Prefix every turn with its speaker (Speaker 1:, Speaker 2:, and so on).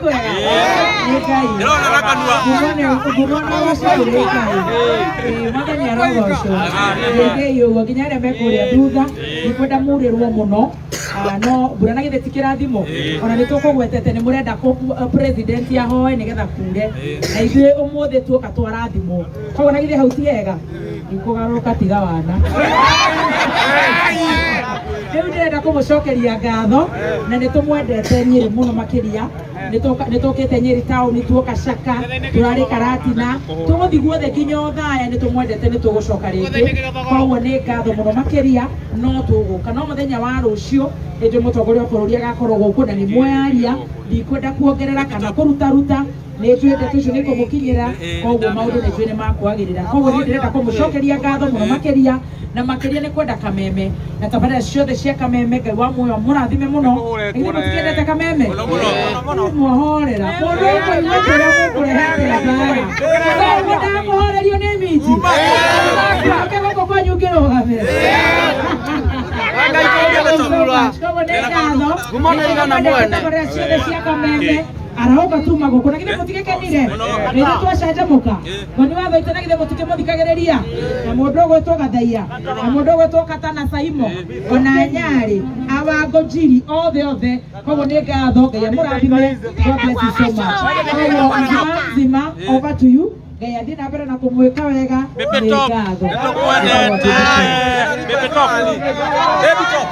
Speaker 1: Kwega nĩ Ngai.
Speaker 2: Ndĩrona na kanua.
Speaker 1: Ngumo na ũgocwo nĩ Ngai. Ĩĩ, Mwathani arogocwo. Nĩ ũguo nginya arĩa me kũrĩa thutha ndikwenda murĩrwo mũno. Ah, no mbura na githĩ ti kĩrathimo? Ona nĩ tũkũgwetete nĩ mũrenda president ahoe nĩgetha kure, na ithuĩ ũmũthĩ tuoka twarathimwo, koguo na githĩ hau ti hega? Ndikũgarũrũka, tiga wana. Rĩu ndĩrenda kũmũcokeria ngatho na nĩ tũmwendete Nyĩrĩ mũno makĩria. Nĩ tũkĩte Nyĩrĩ taũni, tuoka Caka, tũrarĩ Karatina, tũgũthiĩ guothe nginya Othaya. Nĩ tũmwendete, nĩ tũgũcoka rĩngĩ, koguo nĩ ngatho mũno makĩria. No tũgũka no mũthenya wa rũciũ ĩndĩ mũtongoria wa bũrũri agakorwo gũkũ na nĩ mwaria, ndikwenda kuongerera kana kũrutaruta, nĩ njũĩ ndeto icio nĩ kũmũkinyĩra, koguo maũndũ nĩ njũĩ nĩ makwagĩrĩra. Koguo niĩ ndĩrenda kũmũcokeria ngatho mũno makĩria na makĩria nĩ kwenda Kameme na tabarĩra ciothe cia Kameme. Ngai wa muoyo mũrathime mũno. Githĩ mũtikĩendete Kameme? Mwahorera mũndũ ũkũigua kĩrĩa mũkũrehete mbara, koguo ndakũhorerio nĩ miti oke gũkũ kwanyu ngĩrũgame. Koguo nĩ ngatho.
Speaker 3: Ngumo nĩ igana mwene.
Speaker 1: Tabarĩra ciothe cia Kameme arahũka tuma gũkũ na githĩ mũtigĩkenire nĩ ithuĩ twacanjamũka ngoni wa thaitũ, na githĩ mũtikĩmũthikagĩrĩria na mũndũ ũgwĩtwo Gathaia na mũndũ ũgwĩtwo Katana Saimo ona Nyarĩ Awango Njiri othe othe. Koguo nĩ ngatho, Ngai amũrathime. God bless you so much. Koguo nzima nzima, over to you. Ngai athiĩ na mbere na kũmwĩka wega.
Speaker 2: Baby
Speaker 1: Nĩ
Speaker 2: top.
Speaker 1: ngatho.
Speaker 2: Nĩtũkwendete. Baby top. Baby top.